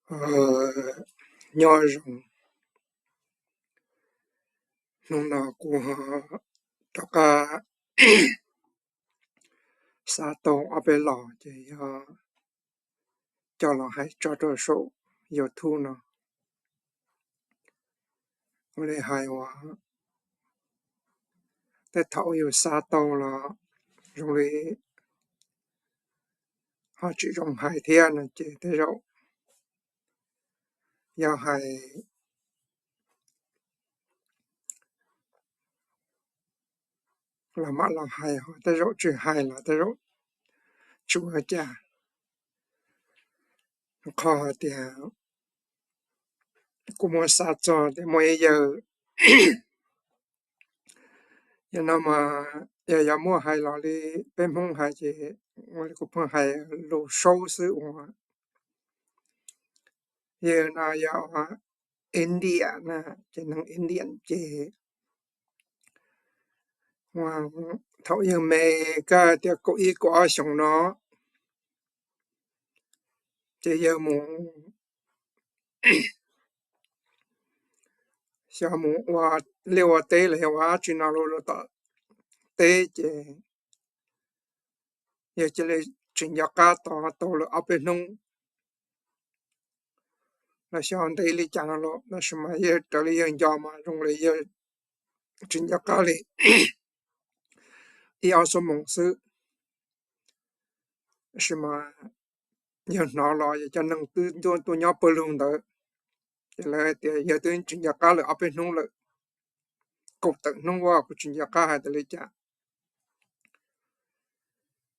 Nyob zoo, hnub no kuv rov qab xav tau ob peb los ces yog coj los hais tso rau saum YouTube no. Ua li hais uas tej thaum yus xav tau los zoo li ho tsis zoo hais thiab no ces tej zaum yog hais los mam los hais, ho tej zaum tsis hais los tej zaum tsis ua cas. Qhov hais tias kuv muaj xav txog tias muaj ib yawg, yog no mas yog yog muaj hais los li peb Hmoob hais ces ua li kuv pheej hais lus saub xwb uas yawg no yog India na, ces neeg India ces thaum yawg me kawg tias kaum ib kaum ob xyoos no ces yawg mus, xyov mus ua liaj ua teb los yog ua dab tsi no rau tom teb ces yawg cia li tsis nco qab tau lawm ob peb hnub. Los xyov ntev li cas no los tab sis mas yawg raws li yawg nco mas zoo li yawg tsis nco qab li ib ob xuab moos xwb. Tab sis mas yawg hnov los yog cov neeg twb tuaj nyob pawg lug ntawd, ces lawv hais tias yawg twb tsis nco qab lawm ob peb hnub lawm, kaum tawm hnub ua kuv tsis nco qab hais tias li cas.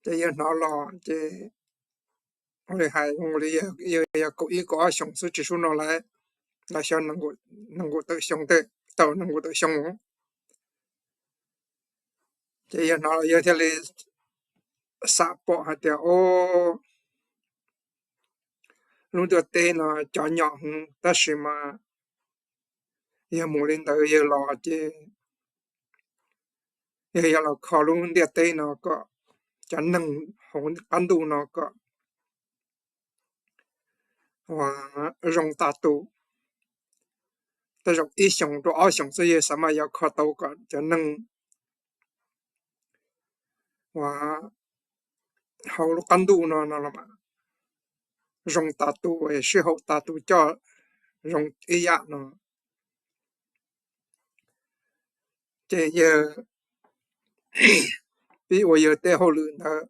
Ces yawg hnov los ces ua li hais zoo li yawg yog kaum ib kaum ob xyoos xwb tsis sub no lawm, los xyov nees nkaum tawm xyoo, tau nees nkaum tawm xyoo. Ces yawg hnov los yawg thiaj li xav pom hais tias o, lub ntiaj teb no cov nyom heev tab sis mas yawg mus li ntawd yawg los ces yawg yuav los kho lub ntiaj teb no kom cov neeg hauv qab ntuj no kom uas zoo tas tus. Tej zaum ib xyoos rau ob xyoos xwb yawg xav mas yuav kho tau kom cov neeg uas hauv lub qab ntuj no no los zoo tas tus, sib haum tas tus coj zoo ib yam no. Ces yawg pib ua yawg tej hauj lwm ntawd.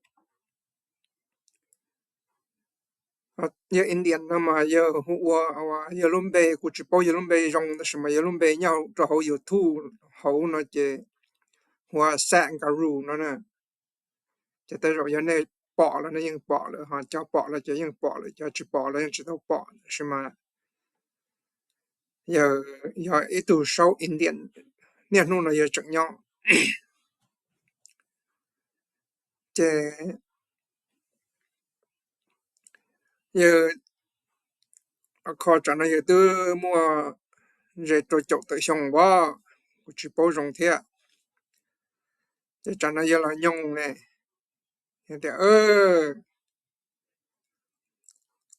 Yawg Indian no mas yawg hu ua, yawg lub npe kuv tsis paub yawg lub npe zoo tab sis mas yawg lub npe nyob rau hauv YouTube hauv no ces hu ua Sadhguru no na. Ces tej zaum yog nej pom los nej yeej pom lawm, ho cov pom los ces yeej pom lawm, cov tsis pom los yeej tsis tau pom, tab sis mas yawg yog ib tug saub Indian, niaj hnub no yawg tseem nyob. Ces yawg kho tsam no yawg twb muaj ze rau caum tawm xyoo as, kuv tsis paub zoo thiab. Ces tsam no yawg los nyoog ne, tias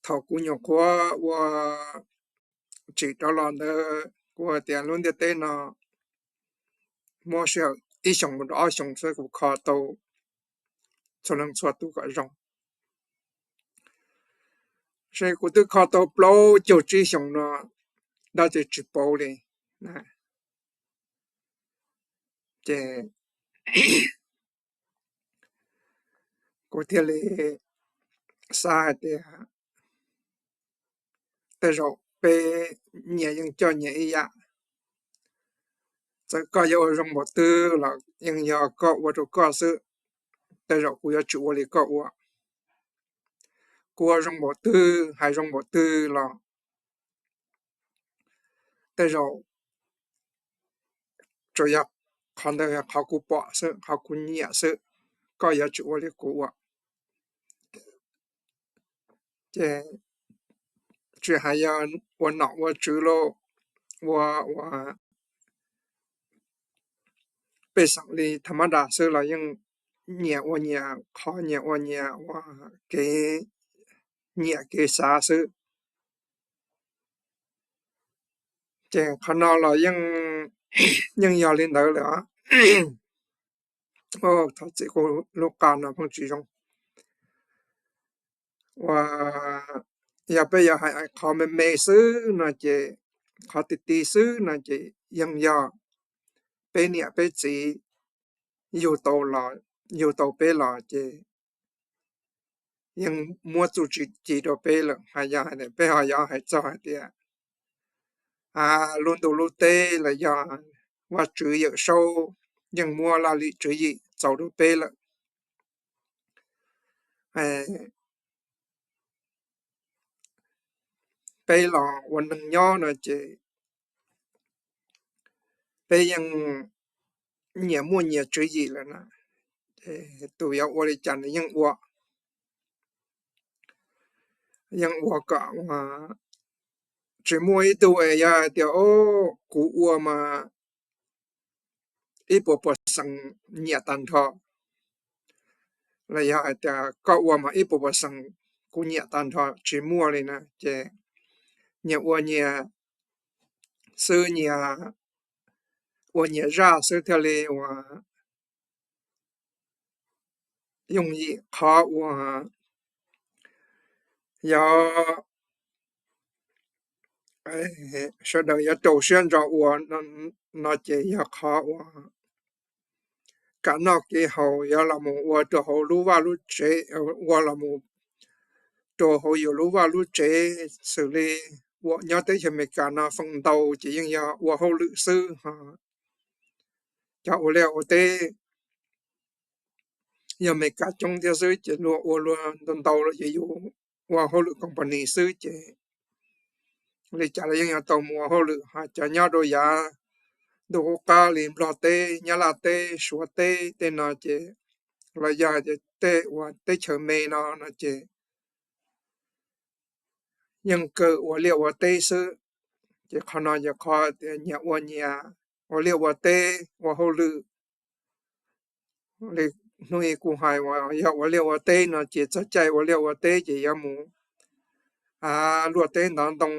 thaum kuv nyuam qhuav ua tsim rov los ntawd kuv tias lub ntiaj teb no muab sij hawm ib xyoos mus rau ob xyoos xwb kuv kho tau txhua leej txhua tus kom zoo. Ces kuv twb kho tau plaub caug tsib xyoos no dab tsi tsis paub li. Ces kuv thiaj li xav hais tias tej zaum peb nyias yeej coj nyias ib yam. Txawm koj yuav ua zoo npaum twg los yeej yog koj ua rau koj xwb, tej zaum kuv yuav tsis ua li koj ua. Kuv ua zoo npaum twg hais zoo npaum twg los tej zaum tsuas yog qhov ntawd yog qhov kuv pom xwb, qhov kuv nyiam xwb, koj yuav tsis ua li kuv ua. Ces tsis hais yog ua nom ua tswv los ua ua pej xeem li tha mab das xwb los yeej nyias ua nyias qhov, nyias ua nyias ua kev nyiam kev xav xwb. Ces qhov no los yeej yog li ntawd lawm. Thov txim, kuv lub qa no pheej tsis zoo. Uas yog peb yuav hais qhov me me xwb no ces, qhov ti ti xwb no ces yeej yog peb niam peb txiv yug tau los, yug tau peb los ces yeej muab txuj ci rau peb lawm. Hais yog peb ho yuav hais txog hais tias lub ntuj lub teb los yog Vajtswv Yawm Saub yeej muab laj lim tswv yim txaus rau peb lawm. Peb los ua neeg nyob no ces peb yeej nyias muaj nyias tswv yim lawm na. Tus yuav ua li cas nws yeej ua, yeej ua kom tsis muaj ib tug es yog hais tias, o, kuv ua mas ib puas percent nyiam tag nrho, los yog hais tias koj ua mas ib puas percent kuv nyiam tag nrho, tsis muaj li na. Ces nyias ua nyias xwb, nyias ua nyias zaj xwb thiaj li uas yooj yim. Qhov uas yog sawv daws yuav rau siab ntso ua no ces yog qhov uas kev noj kev haus yuav los mus ua rau hauv lub vaj lub tsev, ua los mus rau hauv yus lub vaj lub tsev. Xws li uas nyob teb chaws Amelikas no feem ntau ces yeej yog ua hauj lwm xwb ho. Cov ua liaj ua teb yog Amelikas coob thiab xwb ces luag ua luag ntau ntau lawm ces yus ua hauj lwm company xwb ces li cas los yeej yuav tau mus ua hauj lwm. Ho cov nyob rau yav ntuj qub qab li Nplog teb, Nyab Laj teb, Suav teb tej no ces, los yog tias tej uas teb chaws me no no ces yeej kawg ua liaj ua teb xwb. Ces qhov no yog qhov tias nyias ua nyias, ua liaj ua teb ua hauj lwm. Li hnub ib kuv hais uas yog ua liaj ua teb no ces txog caij ua liaj ua teb ces yuav mus luaj teb ntov ntoo,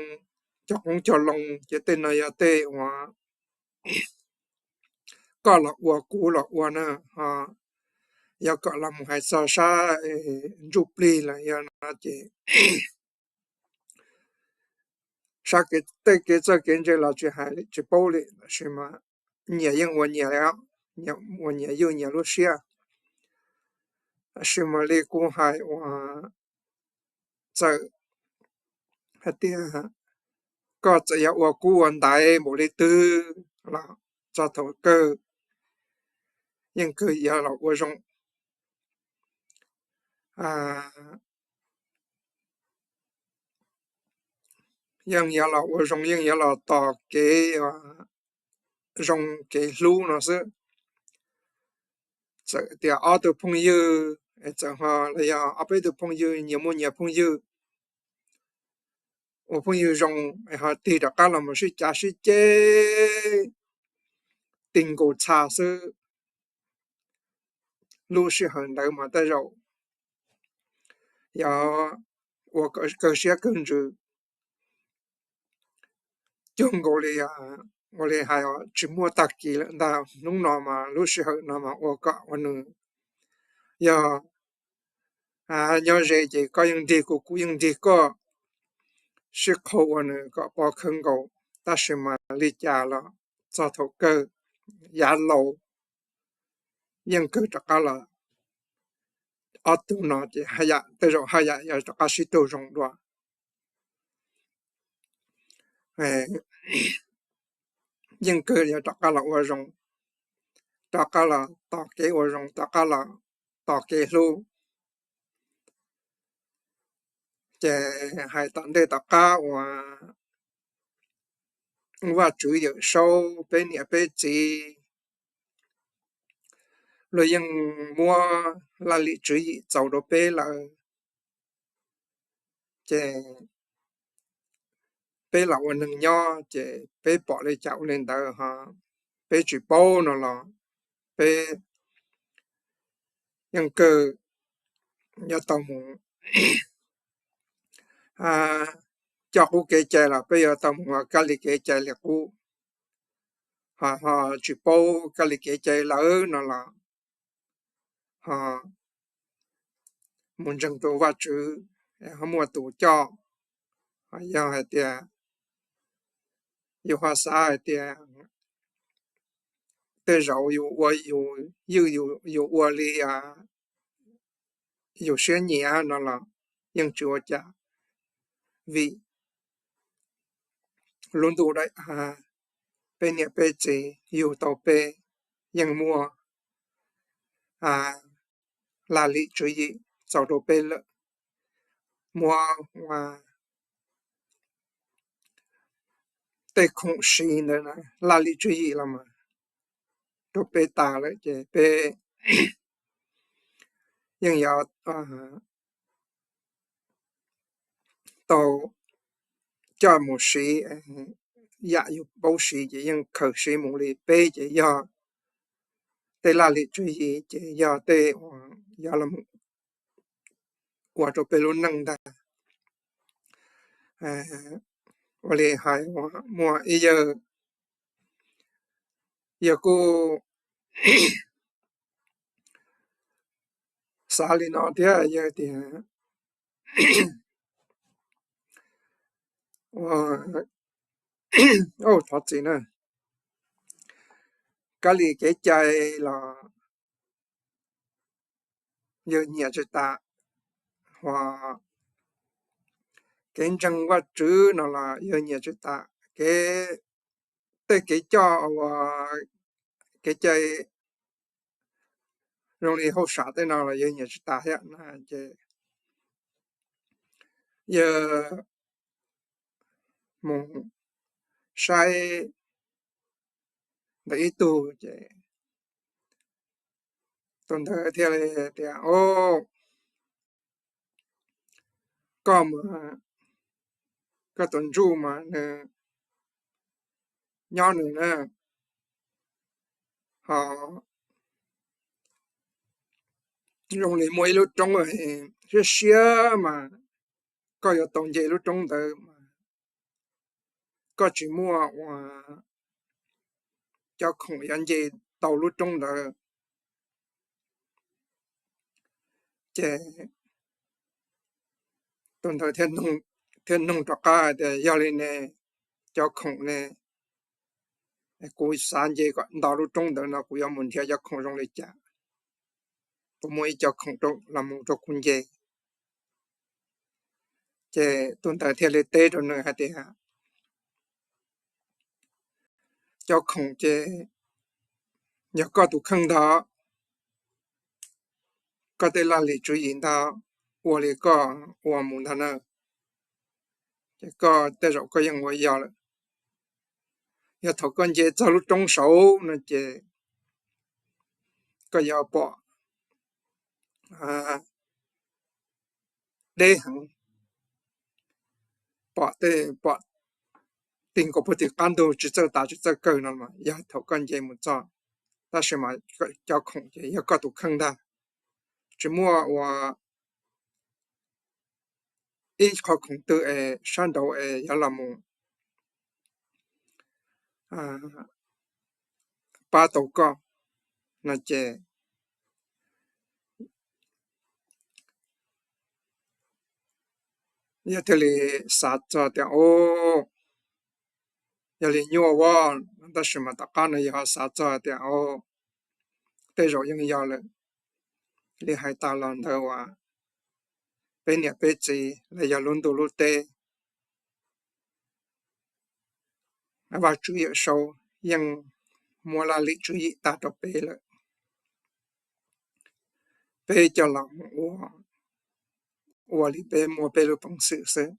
cog qoob cog loo, ces tej no yog tej uas koj los ua kuv los ua na. Ho yog kom los mus hais txog sab ntsuj plig los yog no ces sab kev, tej kev txawj kev ntse los tsis hais li, tsis paub li, tab sis mas nyias yeej ua nyias li, nyias ua nyias ywj nyias lub siab. Tab sis mas li kuv hais uas txawm hais tias koj txawm yuav ua kub ua ntaiv npaum li twg los txog thaum kawg yeej kawg yuav los ua zoo. Yeej yuav los ua zoo, yeej yuav los tos kev zoo kev hlub no xwb. Txawm tias ob tug phooj ywg, txawm ho los yog ob peb tug phooj ywg, nyias muaj nyias phooj ywg, ua phooj ywg zoo, ho tig rov qab los mus sib cav sib ceg, tig nkaus txha xwb. Lub sij hawm ntawd mas tej zaum yog ua kawg siab kawg ntsws, cuag nkaus li, ua li hais tsis muaj tag kis lawm ntag. Hnub no mas lub sij hawm no mas ua kom ua nws yog nyob ze ces koj yeej nrig kuv, kuv yeej nrig koj, sib qhau ua nws kom pov khawv nkaus. Tab sis mas li cas los txog thaum kawg yav laus yeej kawg rov qab los, ob tug no ces haj yam tej zaum haj yam yuav rov qab sib tug zoo dua. Yeej kawg yuav rov qab los ua zoo, rov qab los tos kev ua zoo, rov qab los tos kev hlub. Ces hais tom ntej tom qab uas Vajtswv Yawm Saub, peb niam peb txiv, luag yeej muab laj lim tswv yim txaus rau peb lawm. Ces peb los ua neeg nyob ces peb pom li cas ua li ntawd ho, peb tsis paub no los peb yeej kawg yuav tau mus, coj qub kev cai los peb yuav tau mus ua kab li kev cai li qub. Ho, ho tsis paub kab li kev cai lawm no los ho mus ntseeg rau Vajtswv, ho muaj tus coj. Ho yog hais tias yus ho xav hais tias tej zaum yus ua, yus ywj yus ua li yus siab nyiam no los yeej tsis ua cas, vim lub ntuj daim av, peb niam peb txiv yug tau peb yeej muaj laj lim tswv yim txaus rau peb lawm. Muab tej khoom siv ntawd laj lim tswv yim los mas rau peb tas lawm ces peb yeej yuav tau coj mus siv, yam yus paub siv ces yeej khaws siv mus li. Peb ces yog tej laj lim tswv yim ces yog tej uas yuav los ua rau peb lub neej ntag. Ua li hais muaj ib yawg, yawg kuj xav li no thiab, yawg tias, thov txim na, kab li kev cai los yawg nyiam tsis tas, ho kev ntseeg Vajtswv no los yawg nyiam tsis tas, kev, tej kev coj uas kev cai zoo li hauj sam tej no los yawg nyiam tsis tas thiab na. Ces yawg mus saib ntawm ib tug ces tus ntawd thiaj li tias, o, koj mas, koj tus ntsuj mas nws nyob nws na, ho zoo li muaj ib lub roob siab siab mas koj yuav tau nce lub roob ntawd mas koj tsis muaj ua cov khoom yuav nce tau lub roob ntawd. Ces tus ntawd thiaj nug rov qab tias, yog li ne, cov khoom ne, kuv xav nce kom nto lub roob ntawd no kuv yuav mus nrhiav cov khoom zoo li cas, puas muaj ib co khoom los mus rau kuv nce? Ces tus ntawd thiaj li teb rau nws hais tias, cov khoom ces yog koj tus kheej ntag, koj tej laj lim tswv yim ntag, ua li koj ua mus ntag na, ces koj tej zaum koj yeej ua yog lawm. Yog thaum koj nce txog lub roob saud no ces koj yuav pom deb heev, pom tej, pom ti nkaus puag tim qab ntug tsis txawj tas tsis txawj kawg no mas yog thaum koj nce mus txog, tab sis mas cov khoom ces yog koj tus kheej ntag, tsis muaj ua ib qho khoom twg es sab nraud es yuav los mus pab tau koj no ces yog thiaj li xav txog tias, o, yog li nyuaj ua, tab sis mas tom qab no yog xav txog tias, o, tej zaum yeej yog lawm. Li hais tas los ntawd uas peb niam peb txiv los yog lub ntuj lub teb, Vajtswv Yawm Saub yeej muab laj lim tswv yim tag rau peb lawm. Peb coj los mus ua, ua li peb muaj peb lub peev xwm xwb.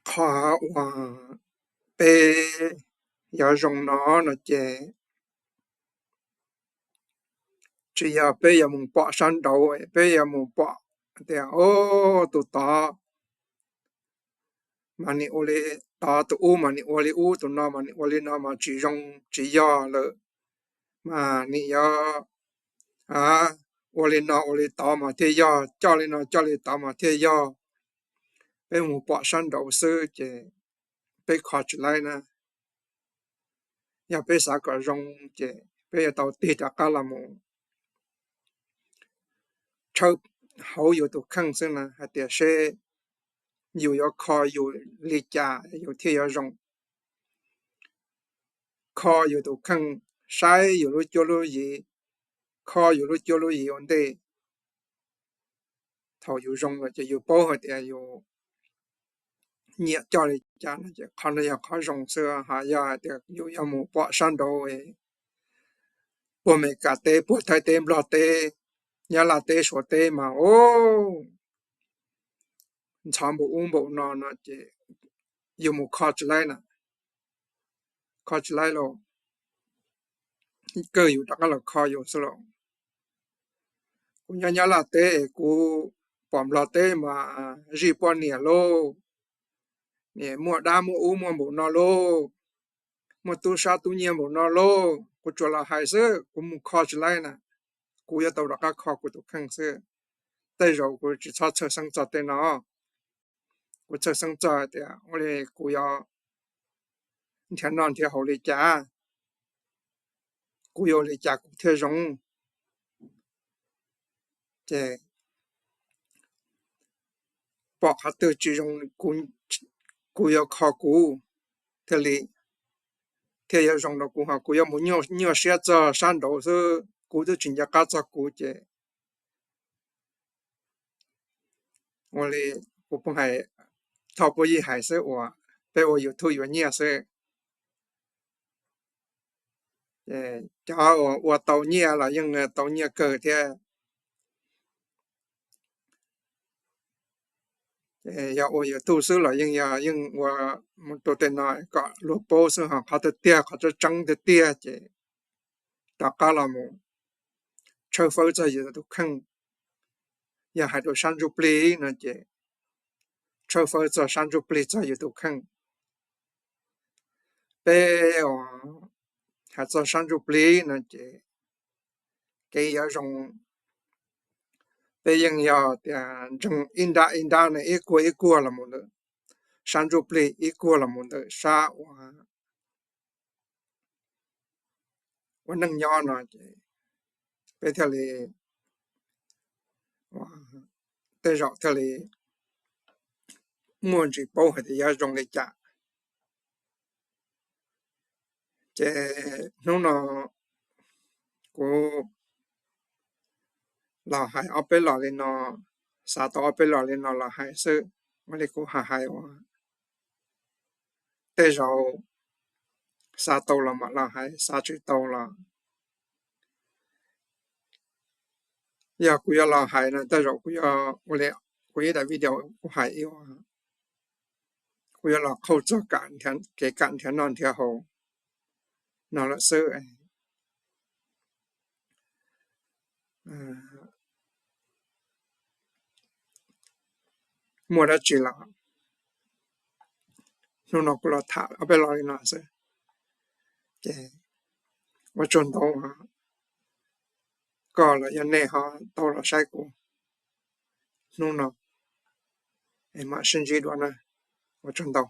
Qhov uas peb yuav zoo no no ces tsis yog peb yuav mus pom sab nraud, peb yuav mus pom tias, o, tus tod mas nim ua li tod, tus ub mas nim ua li ub, tus no mas nim ua li no mas tsis zoo tsis yog lawm, mas nim yuav ua li no ua li tod mas thiaj yog, coj li no coj li tod mas thiaj yog. Peb mus pom sab nraud xwb ces peb kho tsis laib na. Yog peb xav kom zoo ces peb yuav tau tig rov qab los mus tshawb hauv yus tus kheej xwb na, hais tias seb yus yuav kho yus li cas yus thiaj yuav zoo. Kho yus tus kheej, saib yus lub cuab lub yig, kho yus lub cuab lub yig ua ntej. Thaum yus zoo lawm ces yus paub hais tias yus nyiam coj li cas no ces qhov no yog qhov zoo xwb. Ho yog hais tias yus yuav mus pom sab nraud, puag Meskas teb, puag Thaib teb, Nplog teb, Nyab Laj teb, Suav teb mas ub, ntxhov npaum ub npaum no no ces yus mus kho tsis laib na, kho tsis laib lauj, kawg yus rov qab los kho yus xwb lauj. Kuv nyob Nyab Laj teb es kuv pom Nplog teb mas zij poj niam lauj, niam muaj dab muaj ub muaj npaum no lauj, muaj tub sab tub nyiag npaum no lauj. Kuv tsuas los hais xwb, kuv mus kho tsis laib na, kuv yuav tau rov qab kho kuv tus kheej xwb. Tej zaum kuv tsis txhob txhawj xeeb txog tej no, kuv txhawj xeeb txog tias ua li kuv yuav nrhiav noj nrhiav haus li cas, kuv yuav ua li cas kuv thiaj zoo. Ces pom qhov twg tsis zoo, kuv yuav kho kuv thiaj li, thiaj yuav zoo rau kuv, ho kuv yuav mus nyuaj siab txog sab nraud xwb, kuv twb tsis nco qab txog kuv ces ua li kuv pheej hais, thov puab yij hais xwb uas peb ua YouTube yuav nyiaj xwb. Cov uas ua tau nyiaj los yeej tau nyiaj kawg thiab. Yog ua YouTube xwb los yeej yog yeej ua mus rau tej no kom luag paub xwb, ho qhov tiag tiag qhov tseeb tseeb tiag tiag ces rov qab los mus tshawb fawb txog yus tus kheej. Yog hais rau sab ntsuj plig no ces tshawb fawb txog sab ntsuj plig txog yus tus kheej. Peb hais txog sab ntsuj plig no ces kev yuav zoo, peb yeej yog tias ntseeg ib nrab ib nrab ne, ib kuag ib kuag los mus ntawm sab ntsuj plig, ib kuag los mus ntawm sab uas ua neej nyob no ces peb thiaj li, tej zaum thiaj li muaj ntsis paub hais tias yuav zoo li cas. Ces hnub no kuv los hais ob peb los li no, xav tau ob peb los li no los hais xwb. Ua li kuv hais hais uas tej zaum xav tau los mam los hais, xav tsis tau los, yog kuv yuav los hais no tej zaum kuv yuav ua li kuv ib daim video kuv hais ib, kuv yuav los qhauj txog kev kam nrhiav noj nrhiav haus no lawm xwb. Muaj dab tsi los hnub no kuv los tham ob peb lo li no xwb. Ces ua tsaug ntau, koj los yog nej ho tau los saib kuv hnub no, es mam sib ntsib dua na. Ua tsaug ntau.